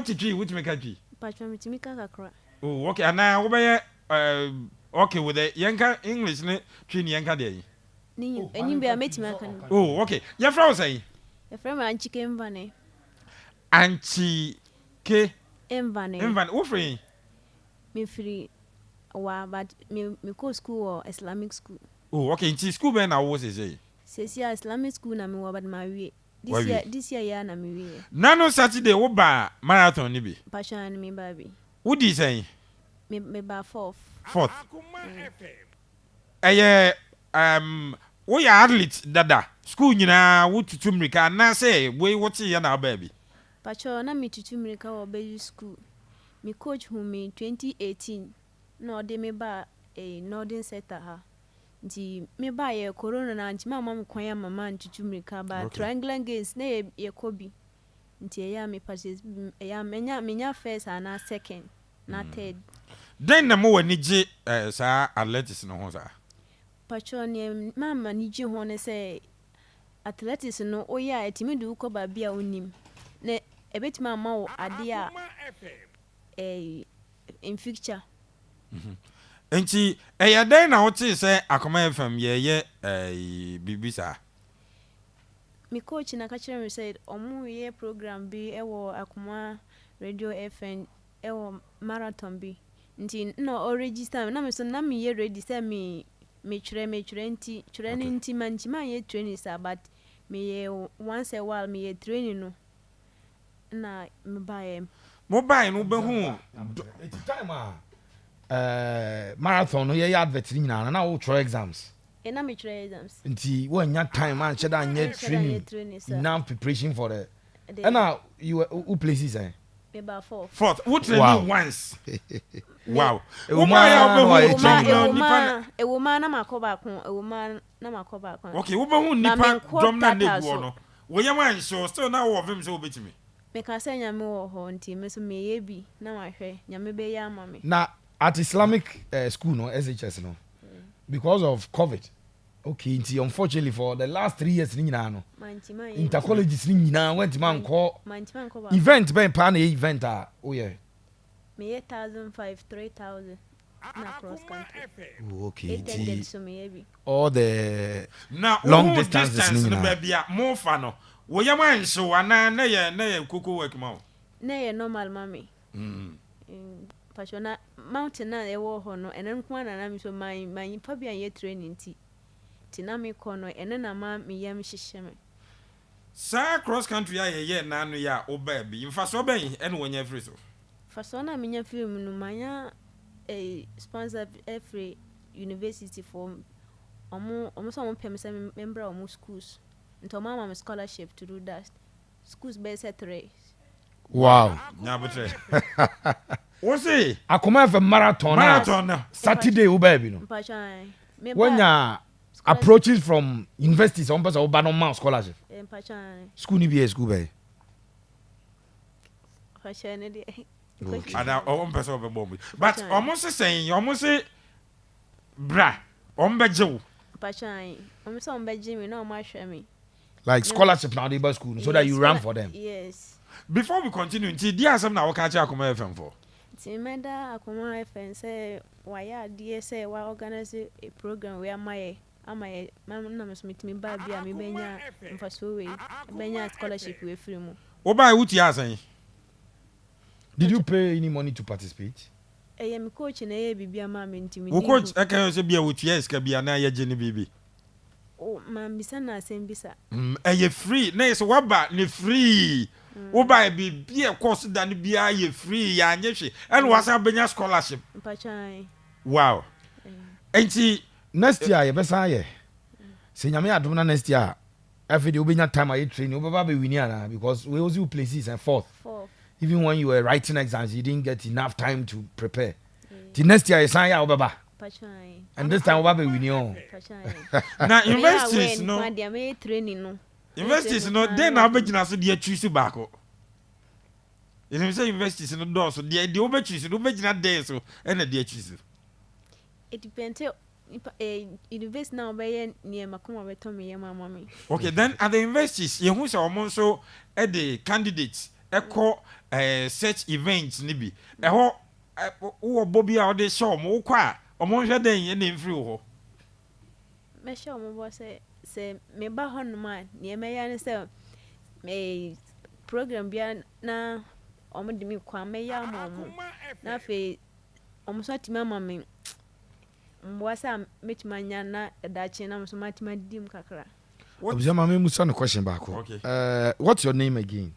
Wote Twi? Wotumi ka Twi? Mpakyɛw, metumi ka kakra. Oh, okay, anaa wobɛyɛ okay with the yɛnka English ne Twi ne yɛnka deɛ yi? Ne nyi enyim bia mɛtumi aka no. Oh, okay. Yɛfrɛ wo sɛn? Yɛfrɛ me Anchike Mvane. Anchike Mvane. Mvane. Wofiri? Mefiri Wa, but me mekɔɔ school wɔ Islamic school. Oh, okay. Nti school bɛn na wowɔ seesei? Seesei a Islamic school na mewɔ, but mawie. This year. Wawie. This year yi ara na mewie. Nano Saturday wobaa marathon no bi? Mpakyɛw, aane, mebaa bi. Wodii sɛn? Me mebaa fourth. Fourth. Ɛyɛ woyɛ athlete dada? School nyinaa wotutu mmirika anaasɛ wei woteeɛ na wobaa bi? Mpakyɛw, na metutu mmirika wɔ basic school. Me coach hu me 2018 na ɔde me baa Northern Sector ha. Nti mebaeɛ, corona no antumi amma me kwan amma mantutu mmirika, but triangular games na yɛ yɛkɔ bi. Nti ɛyɛ a me participate, ɛyɛ a menya first anaa second na third. Dɛn na ɛma w'ani gye saa athletics no ho saa? Pakyɛw, nea ma m'ani gye ho ne sɛ athletics no, woyɛ a, ɛtumi de wo kɔ baabi a wonnim, na ɛbɛtumi ama wo adeɛ a in future. Nti ɛyɛ dɛn na wotee sɛ Akoma FM yɛyɛ biribi saa? Me coach na ka kyerɛ me sɛ ɔmo yɛ program bi ɛwɔ Akoma Radio FM ɛwɔ marathon bi, nti na ɔregister me, na me so na meyɛ ready sɛ me metwerɛ nti twerɛ no. Nti mantumi anyɛ training saa, but meyɛ once a while meyɛ training no na mebaeɛ. Mobaeɛ no, wobɛhu Eti time a marathon no yɛyɛ advert no nyinaa no, na wotwerɛ exams? Na metwerɛ exams. Nti woanya time anhyɛ da anyɛ Anhyɛ da anyɛ training training saa. enough preparation for the ɛna you were wo places ɛ? Meba fourth. Fourth, wo training once. Wow. Ɛwɔ mu Wobaeɛ a ara na wobɛhu wayɛ Ɛwɔ mu a training. no ɛwɔ mu nipa a ɛwɔ mu a na makɔ baako, ɛwɔ mu a na makɔ baako. Okay, wobɛhu Ma nipa menkɔ dɔm na ne tata gu hɔ so. no, woyam anhyew, still na wowɔ vim sɛ wobɛtumi? Meka sɛ Nyame wɔ hɔ, nti me so meyɛ bi na mahwɛ Nyame bɛyɛ ama me. Na at Islamic school no, SHS no, because of COVID, okay, nti unfortunately for the last 3 years ni nyinaa no Mantumi anyɛ. Intercolleges ni nyinaa wɛntumi ankɔ. Mantumi ankɔ baako. Event bɛn paa na yɛ event a woyɛ? Meyɛ 1,500, 3,000 na cross country. Oh, okay. 800 Nti so meyɛ bi. All the Na long wohu distances distance ni no nyinaa. baabi a mofa no, woyam anhyew anaa na yɛ koko work ma wo? Na ɛyɛ normal ma me. Mpakyɛw, na mountain na ɛwɔ hɔ no, ɛno nko ara na me so man man fa bi anyɛ training, nti na mekɔ no, ɛno na ma me yam hyehyɛ me. Saa cross country a yɛyɛ naano yi a wobaa bi, mfasoɔ bɛn ɛne wɔnya afiri so? Fasoɔ no a menya firi mu no, manya sponsor afiri university foɔ. Ɔmo sɛ ɔmo pɛ me sɛ membra ɔmo schools, nti ɔmo ama me scholarship to do that, schools bɛyɛ sɛ three. Nyabotrɛ wo se Akoma FM marathon na marathon no. Saturday wo baa bi no, Mpakyɛw, meba woanya approaches from universities a wɔn pɛ sɛ woba no ma wo scholarship? Mpakyɛw. School ni bi yɛ school bɛyɛ? Mpakyɛw, ne deɛ Ana ɔmo mpɛ sɛ ɔbɛbɔ ɔmo, but ɔmo se sɛn? Ɔmo se bra, ɔmo bɛgye wo? Mpakyɛw, ɔmo sɛ ɔmo bɛgye me na ɔmo ahwɛ me. Like scholarship na wɔde ba school no so that you run for them? Yes. Before we continue, nti di asɛm na wɔka kyerɛ Akoma FM fo? Nti mɛda Akoma FM sɛ wayɛ adeɛ sɛ wa organise a program wei ama yɛ na me so metumi baa bi a mebɛnya mfasoɔ wei, bɛnya scholarship wei firi mu. Wobae, wotua asɛn? Did you pay any money to participate? Ɛyɛ me coach na ɛyɛ biribi ama me, nti wo coach ɛka yɛ sɛ bia wotua sika bi anaa yɛgye ne biribi? Mambisa na asɛm bisa. Ɛyɛ free na yɛ sɛ woaba ne free, wobae, biribi a ɛkɔ so da no biara yɛ free, yɛanyɛ hwee, ɛna wasan bɛnya scholarship. Mpakyɛw. Wow, nti Next year yɛbɛsan yɛ, sɛ Nyame adom na next year afei deɛ wobɛnya time ayɛ training, wobɛba bɛwin anaa? Because we also places and fourth. Fourth. Even when you were writing exams, you didn't get enough time to prepare. Till next year yɛsan yɛ a, wobɛba? Mpakyɛw. And this time woba bɛwin o? Mpakyɛw. Na universities no deɛ mɛyɛ training no. Universities no, den na wobɛgyina so deɛ atwi so baako? Yɛnim sɛ universities no dɔɔso deɛ wobɛtwi so no, wobɛgyina den so ɛna deɛ atwi so? It depends nipa university na wɔbɛyɛ nneɛma kɔn a bɛtɔ me yam ama me. Okay, then at the universities, yɛhu sɛ ɔmo nso ɛde candidates Ɛkɔ such event no bi. Ɛhɔ wowɔ bɔ bi a wode hyɛ wɔn, wokɔ a wɔn nhwɛ dɛn ɛna mfiri wo hɔ? Mɛhyɛ wɔn bɔ sɛ, sɛ meba hɔnom a, nea mɛyɛ ne sɛ me program biara na wɔn de me kɔ a, mɛyɛ ama wɔn. Na afei wɔn nso atumi ama me mmoa sɛ a mɛtumi anya na daakye na nso matumi adidi mu kakra. Abusua, ma me musa no question baako. Okay. What's your name again?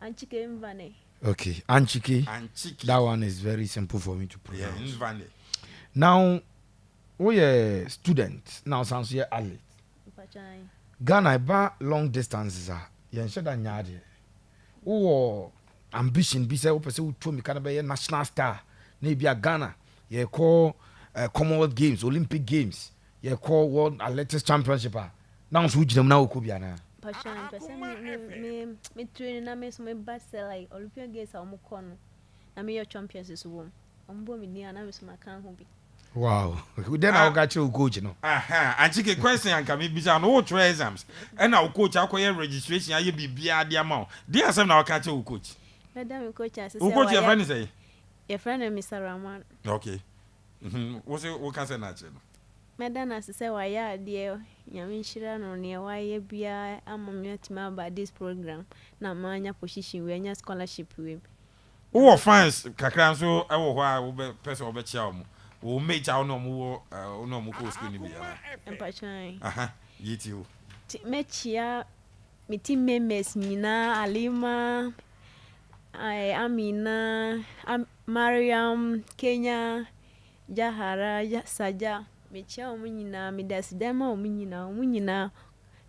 Anchike Mvane. Okay, Anchike. Anchike. That one is very simple for me to pronounce. Mvane. Now, woyɛ student na wosan so yɛ athlete. Mpatwan. Ghana ɛba long distances a, yɛnhyɛ da nyɛ adeɛ. Wowɔ ambition bi sɛ wopɛ sɛ wotu mmirika no bɛyɛ national star na ebi a Ghana yɛkɔ Commonwealth Games, Olympic Games, yɛkɔ World Athletics Championship a, na wo nso wogyina mu na wokɔ bi anaa? Mpatwan, mpɛ sɛ me train na me nso me ba sɛ like Olympic Games a wɔn kɔ no na meyɛ champions so wɔ mu. Wɔn bɔ me din a, na me nso maka ho bi. Wow, dɛn na woka kyerɛ wo coach no? Aha, Anchike, question anka mebisa no, wotwerɛ exams ɛna wo coach akɔyɛ registration ayɛ biribiara de ama wo, deɛ asɛm na woka kyerɛ wo coach? Mɛda me coach ase Wo sɛ coach yɛfrɛ wayɛ ne sɛ? Yɛfrɛ no Mr. Rahman. Okay. Wo se woka sɛ no akyerɛ no? Mɛda no ase sɛ wayɛ adeɛ. Nyame nhyira no, nea wayɛ biara ama me atumi aba this program na manya position wei, anya scholarship wei. Wowɔ fans kakra nso wɔ hɔ a wobɛpɛ sɛ wobɛkyia wɔ mo, wo mate a wo ne ɔmo wɔ wo ne ɔmo kɔɔ school no bi anaa? Mpatwan. Aha, yɛtie wo. Nti mɛkyia me team members nyinaa, Alima, Amina, Mariam, Kenya, Jahara, Saja. Mekyia wɔn nyinaa, mede aseda ma wɔn nyinaa, wɔn nyinaa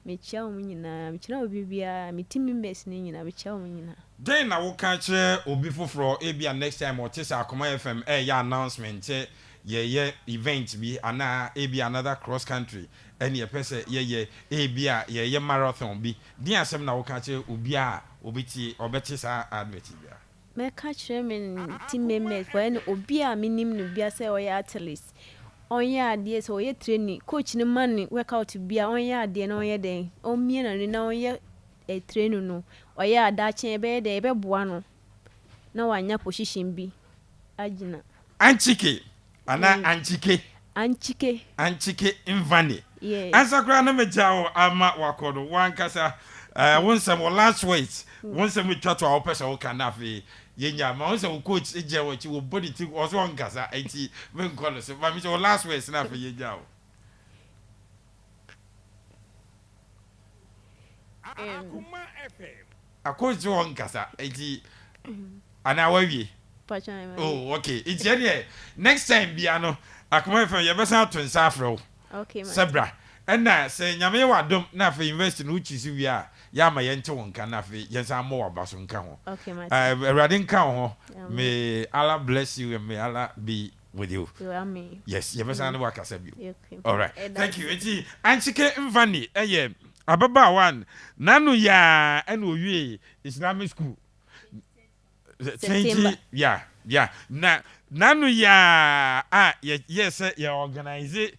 mekyia wɔn nyinaa, mekyia obi biara, me team members no nyinaa, mekyia wɔn nyinaa. Dɛn na woka kyerɛ obi foforɔ, ebia next time ɔte sɛ Akoma FM ɛyɛ announcement sɛ yɛyɛ event bi anaa ebia another cross country ɛne yɛpɛ sɛ yɛyɛ, ebia yɛyɛ marathon bi, deɛ asɛm na woka kyerɛ obi a obɛtie, ɔbɛte saa advert yi biara? Mɛka kyerɛ me team members fo ɛne obi a menim no bia sɛ ɔyɛ athlete, ɔnyɛ adeɛ sɛ ɔyɛ training, coach no ma ne workout bia, ɔnyɛ adeɛ na ɔnyɛ dɛn, ɔmmie n'ani na ɔnyɛ training no. Ɔyɛ adakye ɛbɛyɛ dɛn, ɛbɛboa no na wanya position bi agyina. Anchike anaa Anchike? Anchike. Anchike Mvane. Yes. Ansa koraa na megya wo ama wakɔ no, wankasa wo nsɛm, wo last words, wo nsɛm twa to a wopɛ sɛ woka, na afei yɛnya ma wo sɛ wo coach gyina w'akyi, wɔbɔ ne ti, ɔso ɔnkasa, nti menkɔ no so. Ma me sɛ wo last words na afei yɛnya wo. Coach sɛ ɔnkasa, nti anaa wawie? Patwan. Oh, okay. Nti ɛneɛ next time bia no, Akoma FM yɛbɛsan ato nsa afrɛ wo sɛ bra, ɛna sɛ Nyame yɛ w'adom na afei university no wokyi so wie a, yɛama yɛnte wo nka na afei yɛnsan mmɔ w'aba so nka ho. Okay, mate. Awurade nka wo ho. Amen. May Allah bless you and may Allah be with you. Amen. Yes, yɛbɛsan ne wakasa bio. Okay. Alright. Ɛda Thank you. ase. Nti Anchike Mvani ɛyɛ ababaawa n'ano yaa ɛna owie Islamic school 20 September. Ya, na n'ano yaa a yɛ sɛ yɛ organize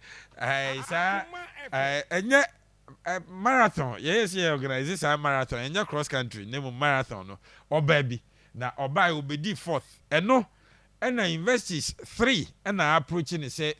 saa ɛnyɛ marathon, yɛyɛ sɛ yɛ organize saa marathon, ɛnyɛ cross country ne mu marathon no, ɔbaa bi na ɔbaa obedi fourth. Ɛno ɛna universities three ɛna approach ne sɛ